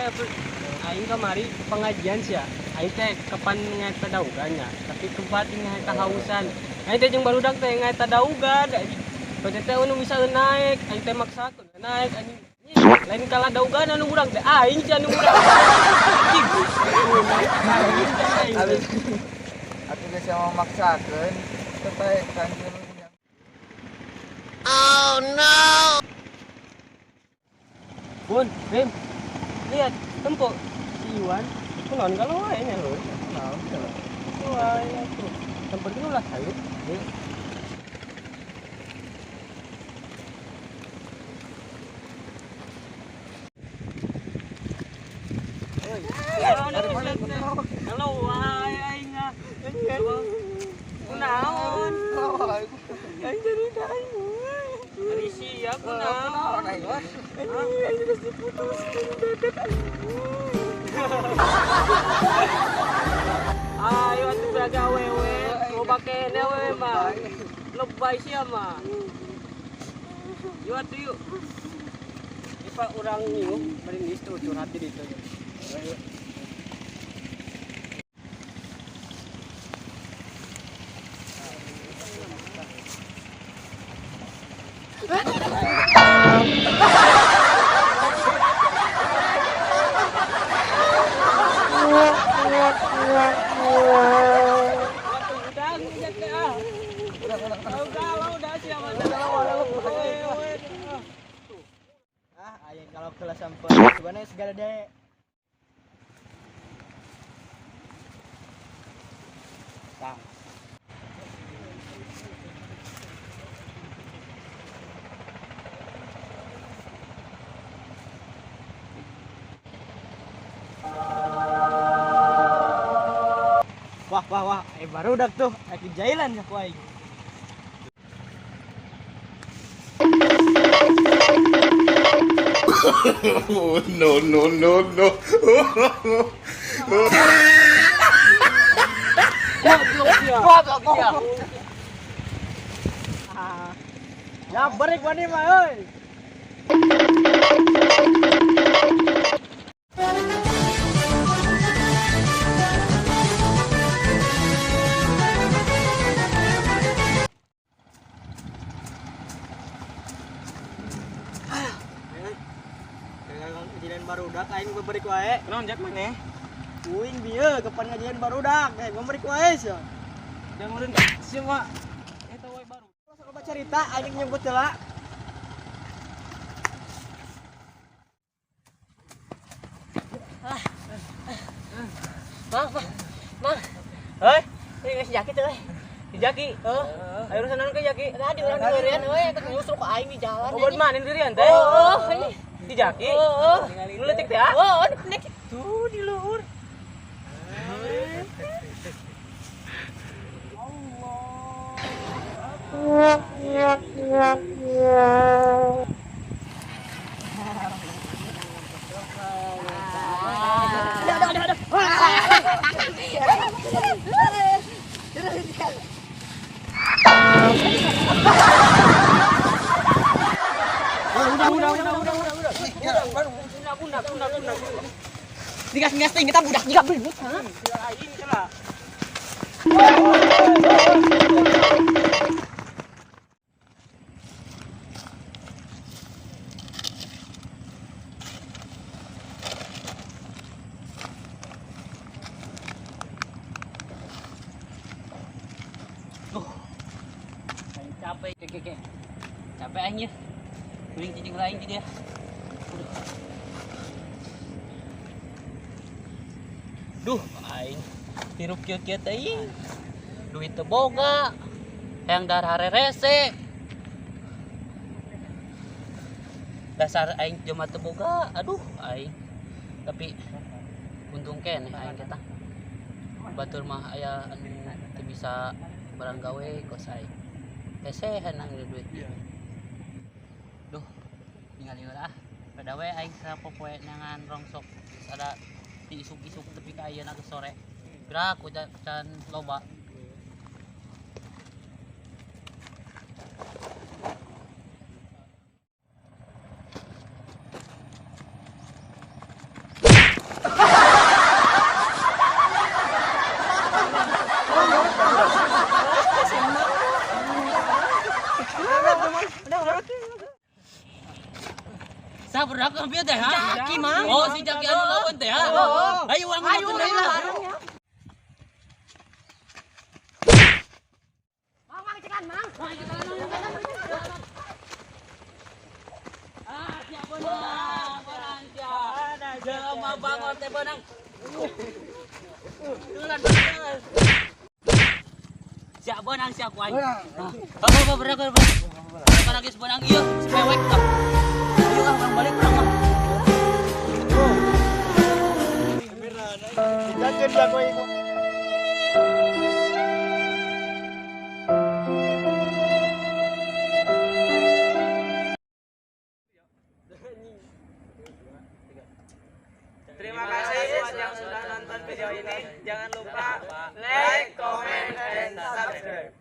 Aing kamari pengajian sia. Aing teh kapan ngaeta daugannya, tapi kebatin ngaeta hausan. Aing teh jeung barudak teh ngaeta daugan. Baca teh anu bisa naik, aing teh maksakeun naik anjing. Lain kalah daugan anu budak teh aing sia anu budak. Habis atuh geus memaksakeun teh kanjeng. Oh no. Bun, Bim. Lihat, tempo si Iwan. Kunaon kalau wae nya lho. Kunaon teh? Wah, ya tuh. Tempo itu ulah sayur. Halo, wae aing ah. Kunaon? Aing cerita aing. Ari sia kunaon? Aing geus diputuskeun bebek aing. Ayo atuh beraga awewe, loba kene awewe mah. Lebay sia mah. Yuk atuh yuk. Ipa urang nyiuh bari geus tuh curhat di ditu. Ayo. Ah, aing kalau kelas sampai sebenarnya segala deh. Tang. Wah, wah, wah, baru dak tuh, lagi jailan aku aing. Oh, no, no, no, no. Goblok ya. Ya break wani mah euy. Ngajian barudak aing beberik wae. Kunaon jak maneh? Uing bieu kapan ngajian barudak, eh beberik wae sia. Jangan sia mah eta wae baru. Sok loba cerita aing nyebut heula. Mang, mang, mang. Hei, Ini si Jaki tuh, euy. si Jaki. Heeh. Ayo urusan naon ke Jaki? Tadi urang durian euy, eta nyusruk ka aing di jalan. Obat mana durian teh? Heeh. Si Jaki. Heeh. Nu leutik teh ah? Heeh, nek Tuh di luhur. Aduh, aduh, aduh. Udah. Udah. Digas-gas teh kita budak juga belut, ha? Aing celah. Aing capek, keke. Capek aing ya. Mending cicing lain jadi ya. Duh, aing hirup kieu-kieu teh aing. Duit teu boga. Hayang dahar harerese. Dasar aing jelema teu boga. Aduh, aing. Tapi untung keneh aing kita. Batur mah aya anu teu bisa barang gawe kos aing. Hesehan nang duit. Duh, ningali heula ah. Pada we aing sapopoe nangan rongsok geus ada di isuk-isuk tepi ka ayeuna ke sore. Gerak can loba. Sah budak hampir teh ha? Jaki, Mang. Oh, si Jaki anu lawan teh ha? Ayo urang Ayo ngomongkeun deui lah. bareng ya. Mang, mang cekan, Mang. Ah, siap beunang, beunang siap. Jelema bangor teh beunang. Tulan beunang. Siap beunang siap ku aing. Beunang. Ah, apa beunang beunang. Beunang geus beunang ieu, si pewek tah. Ayo ah, urang balik urang mah. Dijakeun jago ieu. Terima kasih buat yang sudah nonton video ini. Jangan lupa like, comment, and subscribe.